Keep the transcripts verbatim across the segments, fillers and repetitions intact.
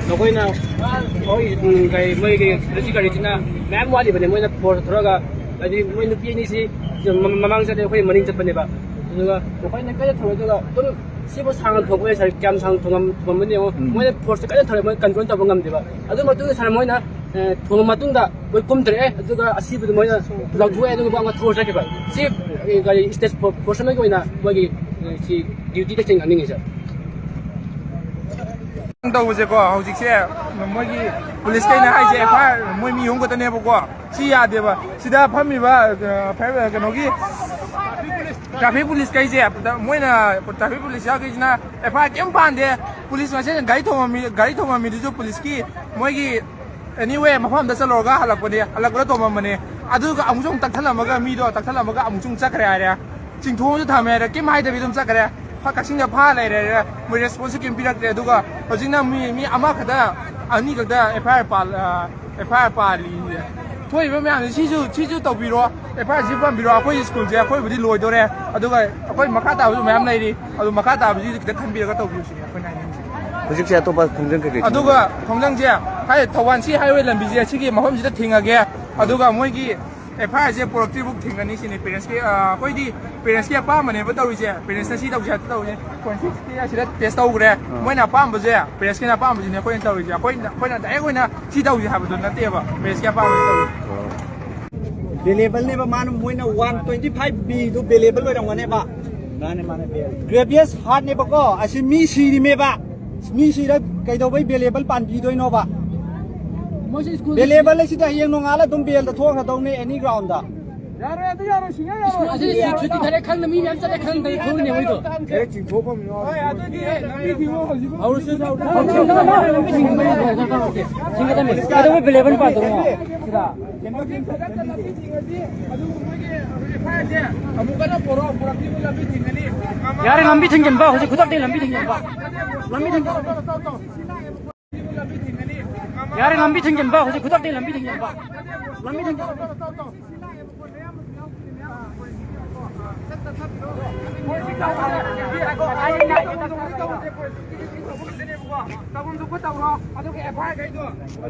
ꯃꯈꯣꯏꯅ ꯍꯣꯏ, ꯎꯝ, ꯀꯩ, ꯃꯣꯏꯒꯤ ꯄꯨꯂꯤꯁꯀꯤ ꯒꯥꯔꯤꯁꯤꯅ ꯃꯌꯥꯝ ꯋꯥꯠꯂꯤꯕꯅꯦ, ꯃꯣꯏꯅ ꯐꯣꯔꯁ ꯊꯣꯔꯛꯑꯒ, ꯍꯥꯏꯗꯤ ꯃꯣꯏ ꯅꯨꯄꯤ ꯑꯅꯤꯁꯤ ꯃ-, ꯃꯃꯥꯡ ꯆꯠꯂꯦ, ꯑꯩꯈꯣꯏ ꯃꯅꯤꯡ ꯆꯠꯄꯅꯦꯕ꯫ ꯑꯗꯨꯒ ꯃꯈꯣꯏꯅ ꯀꯟꯅ ꯊꯧꯔꯦ, ꯑꯗꯨꯒ ꯑꯗꯨꯝ ꯁꯤꯕꯨ ꯁꯥꯡꯅ ꯊꯣꯡꯕ ꯌꯥꯏ ꯁꯥꯔ, ꯀꯌꯥꯝ ꯁꯥꯡꯅ ꯊꯣꯡꯉꯝ-, ꯊꯣꯡꯉꯝꯃꯅꯤ ꯌꯦꯡꯉꯣ꯫ ꯎꯝ꯫ ꯃꯣꯏꯅ ꯐꯣꯔꯁꯇ ꯀꯟꯅ ꯊꯧꯔꯦ, ꯃꯣꯏ ꯀꯟꯇ꯭ꯔꯣꯜ ꯇꯧꯕ ꯉꯝꯗꯦꯕ꯫ ꯑꯗꯨ ꯃꯇꯨꯡꯗ ꯁꯥꯔ ꯃꯣꯏꯅ, ꯑꯦ, ꯊꯣꯡꯉ ꯃꯇꯨꯡꯗ ꯃꯣꯏ ꯀꯨꯝꯊꯔꯛꯑꯦ, ꯑꯗꯨꯒ ꯑꯁꯤꯕꯗꯨ ꯃꯣꯏꯅ ꯂꯧꯊꯣꯛꯑꯦ, ꯑꯗꯨꯒ ꯑꯃ ꯊꯧꯔ ꯆꯠꯈꯤꯕ꯫ ꯁꯤ, ꯑꯦ, ꯀꯔꯤ, ꯁ꯭ꯇꯦꯠ ꯐꯣ-, ꯐꯣꯔꯁ ꯑꯃꯒꯤ ꯑꯣꯏꯅ ꯃꯣꯏꯒꯤ, ꯑꯦ, ꯁꯤ ꯗ꯭ꯌꯨꯇꯤꯗ ꯆꯤꯡꯍꯟꯅꯤꯡꯉꯤ ꯁꯥꯔ꯫ ꯇꯧꯕꯁꯦꯀꯣ, ꯍꯧꯖꯤꯛꯁꯦ ꯃꯣꯏꯒꯤ ꯄꯨꯂꯤꯁ ꯀꯩꯅ ꯍꯥꯏꯁꯦ, ꯑꯦꯐ ꯑꯥꯏ ꯑꯥꯔ ꯃꯣꯏ ꯃꯤ ꯑꯍꯨꯝ ꯈꯛꯇꯅꯦꯕꯀꯣ꯫ ꯁꯤ ꯌꯥꯗꯦꯕ꯫ ꯁꯤꯗ ꯐꯝꯃꯤꯕ, ꯑ, ꯐ-, ꯀꯩꯅꯣꯒꯤ ꯇ꯭ꯔꯥꯐꯤꯛ ꯄꯨꯂꯤꯁ ꯀꯩꯁꯦ, ꯃꯣꯏꯅ, ꯇ꯭ꯔꯥꯐꯤꯛ ꯄꯨꯂꯤꯁ ꯌꯥꯎꯗꯣꯏꯁꯤꯅ ꯑꯦꯐ ꯑꯥꯏ ꯑꯥꯔ ꯀꯩꯝ ꯄꯥꯟꯗꯦ꯫ ꯄꯨꯂꯤꯁ ꯃꯁꯦꯟ ꯒꯥꯔꯤ ꯊꯣꯝꯃꯝꯃꯤ-, ꯒꯥꯔꯤ ꯊꯣꯝꯃꯝꯃꯤꯗꯨꯁꯨ ꯄꯨꯂꯤꯁꯀꯤ ꯃꯣꯏꯒꯤ, anyway, ꯃꯐꯝꯗ ꯆꯠꯂꯨꯔꯒ ꯍꯜꯂꯛꯄꯅꯦ, ꯍꯜꯂꯛꯄꯗ ꯊꯣꯝꯃꯝꯕꯅꯦ꯫ ꯑꯗꯨꯒ ꯑꯃꯨꯛꯁꯨ ꯑꯃꯨꯛ ꯇꯛꯊꯠꯂꯝꯃꯒ, ꯃꯤꯗꯣ ꯇꯛꯊꯠꯂꯝꯃꯒ ꯑꯃꯨꯛꯁꯨ ꯑꯃꯨꯛ ꯆꯠꯈ꯭ꯔꯦ ꯍꯥꯏꯔꯦ꯫ ꯆꯤꯡꯊꯣꯛꯑꯝꯁꯨ ꯊꯝꯃꯦ ꯍꯥꯏꯔꯦ, ꯀꯩꯝ ꯍꯥꯏꯗꯕꯤ ꯑꯗꯨꯝ ꯆꯠꯈ꯭ꯔꯦ꯫ ꯐ-, ꯀꯛꯆꯤꯡꯗ ꯐꯥ ꯂꯩꯔꯦ ꯍꯥꯏꯔꯦ, ꯃꯣꯏ ꯔꯦꯁꯄꯣꯟꯁꯁꯨ ꯀꯩꯝ ꯄꯤꯔꯛꯇ꯭ꯔꯦ꯫ ꯑꯗꯨꯒ ꯍꯧꯖꯤꯛꯅ ꯃꯤ, ꯃꯤ ꯑꯃꯈꯛꯇ, ꯑꯅꯤꯈꯛꯇ ꯑꯦꯐ ꯑꯥꯏ ꯑꯥꯔ ꯄꯥꯜ-, ꯑ, ꯑꯦꯐ ꯑꯥꯏ ꯑꯥꯔ ꯄꯥꯜꯂꯤ꯫ ꯊꯣꯛꯏꯕ ꯃꯌꯥꯝꯁꯦ ꯁꯤꯁꯨ, ꯁꯤꯁꯨ ꯇꯧꯕꯤꯔꯣ, ꯑꯦꯐ ꯑꯥꯏ ꯑꯥꯔ ꯁꯤ ꯄꯥꯟꯕꯤꯔꯣ꯫ ꯑꯩꯈꯣꯏ ꯁ꯭ꯀꯨꯜꯁꯦ ꯑꯩꯈꯣꯏꯕꯨꯗꯤ ꯂꯣꯏꯗꯣꯔꯦ, ꯑꯗꯨꯒ ꯑꯩꯈꯣꯏ ꯃꯈꯥ ꯇꯥꯕꯁꯨ ꯃꯌꯥꯝ ꯂꯩꯔꯤ, ꯑꯗꯨ ꯃꯈꯥ ꯇꯥꯕꯁꯤꯁꯨ ꯈꯤꯇꯪ ꯈꯟꯕꯤꯔꯒ ꯇꯧꯕꯤꯌꯨ ꯁꯤꯅꯤ ꯑꯩꯈꯣꯏꯅ ꯍꯥꯏꯅꯤꯡꯉꯤꯁꯦ꯫ ꯍꯧꯖꯤꯛꯁꯦ ꯑꯇꯣꯞꯄ ꯈꯣꯡꯖꯪ ꯀꯩꯀꯩ ꯑꯗꯨꯒ ꯊꯦꯡꯅꯔꯤ? ꯈꯣꯡꯖꯪꯁꯦ ꯍꯥꯏ ꯊꯧꯕꯥꯜ ꯁꯤ ꯍꯥꯏꯋꯦ ꯂꯝꯕꯤꯁꯦ ꯁꯤꯒꯤ ꯃꯐꯝꯁꯤꯗ ꯊꯤꯡꯉꯒꯦ, ꯑꯗꯨꯒ ꯃꯣꯏꯒꯤ ꯑꯦꯐ ꯑꯥꯏ ꯑꯥꯔꯁꯦ ꯄꯨꯔꯛꯇ꯭ꯔꯤꯕꯨꯛ ꯊꯤꯡꯒꯅꯤ ꯁꯤꯅꯤ ꯄꯦꯔꯦꯟꯁꯀꯤ, ꯑ, ꯑꯩꯈꯣꯏꯗꯤ ꯄꯦꯔꯦꯟꯁꯀꯤ ꯑꯄꯥꯝꯕꯅꯦꯕ ꯇꯧꯔꯤꯁꯦ꯫ ꯄꯦꯔꯦꯟꯁꯅ ꯁꯤ ꯇꯧꯁꯦ ꯍꯥꯏꯕ ꯇꯧꯔꯤꯁꯦ꯫ ꯐꯣꯔꯦꯟꯁꯤꯛꯁꯀꯤ ꯑꯁꯤꯗ ꯇꯦꯁ ꯇꯧꯈ꯭ꯔꯦ꯫ ꯑꯥ꯫ ꯃꯣꯏꯅ ꯑꯄꯥꯝꯕꯁꯦ, ꯄꯦꯔꯦꯟꯁꯀꯤꯅ ꯑꯄꯥꯝꯕꯁꯤꯅꯦ ꯑꯩꯈꯣꯏꯅ ꯇꯧꯔꯤꯁꯦ꯫ ꯑꯩꯈꯣꯏꯅ, ꯑꯩꯈꯣꯏꯅ direct ꯑꯣꯏꯅ ꯁꯤ ꯇꯧꯁꯦ ꯍꯥꯏꯕꯗꯣ ꯅꯠꯇꯦꯕ, ꯄꯦꯔꯦꯟꯁꯀꯤ ꯑꯄꯥꯝꯕꯁꯦ ꯇꯧꯔꯤꯁꯦ꯫ ꯑꯣ꯫ ꯕꯦꯂꯦꯕꯜꯅꯦꯕ ꯃꯥꯅ, ꯃꯣꯏꯅ ꯋꯥꯟ ꯇ꯭ꯋꯦꯟꯇꯤ ꯐꯥꯏꯚ ꯕꯤꯗꯨ ꯕꯦꯂꯦꯕꯜ ꯑꯣꯏꯔꯝꯒꯅꯦꯕ꯫ ꯃꯥꯅꯦ, ꯃꯥꯅꯦ, ꯕꯦꯜ꯫ ꯒ꯭ꯔꯦꯚꯤꯌꯁ ꯍꯥꯔꯠꯅꯦꯕꯀꯣ, ꯑꯁꯤ ꯃꯤ ꯁꯤꯔꯤꯃꯦꯕ꯫ ꯃꯤ ꯁꯤꯔ ꯀꯩꯗꯧꯕꯩ ꯕꯦꯂꯦꯕꯜ ꯄꯥꯟꯕꯤꯗꯣꯏꯅꯣꯕ? ꯃꯣꯏꯁꯨ ꯁ꯭ꯀꯨꯜꯗ ꯕꯦꯂꯦꯕꯜ ꯑꯁꯤꯗꯤ ꯍꯌꯦꯡ ꯅꯣꯡꯉꯥꯜꯂ ꯑꯗꯨꯝ ꯕꯦꯜꯗ ꯊꯣꯛꯈ꯭ꯔꯗꯧꯅꯦ, ꯑꯦꯅꯤ ꯒ꯭ꯔꯥꯎꯟꯗ꯫ ꯌꯥꯔꯣꯏ, ꯑꯗꯨ ꯌꯥꯔꯣꯏ, ꯁꯨꯡꯌꯥ ꯌꯥꯔꯣꯏ꯫ ꯁ꯭ꯀꯨꯜ ꯑꯁꯤ ꯁꯨꯇꯤ ꯊꯥꯔꯦ ꯈꯪꯅ ꯃꯤ ꯃꯌꯥꯝ ꯆꯠꯂꯦ ꯈꯪꯗꯅ ꯊꯣꯛꯏꯅꯦ ꯃꯣꯏꯗꯣ꯫ ꯍꯦꯛ ꯆꯤꯡꯊꯣꯛꯐꯝ ꯌꯥꯎꯔꯗꯤ ꯍꯣꯏ, ꯑꯗꯨꯗꯤ ꯂꯝꯕꯤ ꯊꯤꯡꯉꯣ ꯍꯧꯖꯤꯛ꯫ ꯍꯧꯔꯁꯤ, ꯍꯧꯔꯁꯤ꯫ ꯊꯤꯡꯒꯗꯕꯅꯤ꯫ ꯀꯩꯗꯧꯕꯩ ꯕꯦꯂꯦꯕꯜ ꯄꯥꯟꯗꯧꯔꯤꯅꯣ? ꯁꯤꯗ꯫ ꯑꯃꯨꯛ ꯀꯟꯅ ꯄꯣꯔꯛꯑꯣ, ꯄꯨꯔꯛꯇ꯭ꯔꯤꯕ ꯂꯝꯕꯤ ꯊꯤꯡꯒꯅꯤ꯫ ꯌꯥꯔꯦ, ꯂꯝꯕꯤ ꯊꯤꯡꯖꯤꯟꯕ, ꯍꯧꯖꯤꯛ ꯈꯨꯗꯛꯇ ꯂꯝꯕꯤ ꯊꯤꯡꯖꯤꯟꯕ꯫ ꯂꯝꯕꯤ ꯊꯤꯡꯖꯤꯟꯕ꯫ ꯌꯥꯔꯦ, ꯂꯝꯕꯤ ꯊꯤꯡꯖꯤꯟꯕ, ꯍꯧꯖꯤꯛ ꯈꯨꯗꯛꯇ ꯂꯝꯕꯤ ꯊꯤꯡꯖꯤꯟꯕ꯫ ꯂꯝꯕꯤ ꯊꯤꯡꯖꯤꯟꯕ꯫ ꯇꯧꯐꯝ ꯊꯣꯛꯄ ꯇꯧꯔꯣ, ꯑꯗꯨꯒ ꯑꯦꯐ ꯑꯥꯏ ꯑꯥꯔ ꯈꯩꯗꯣ,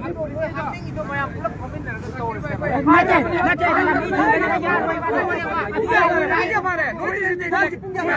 ꯑꯗꯨ ꯄꯨꯂꯤꯁ ꯈꯩꯗꯣ, ꯃꯌꯥꯝ ꯄꯨꯂꯞ ꯐꯝꯃꯤꯟꯅꯔꯒ ꯇꯧꯔꯁꯦ꯫ ꯍꯥꯏꯖ ꯐꯔꯦ, ꯅꯣꯏ ꯄꯨꯡ ꯀꯌꯥ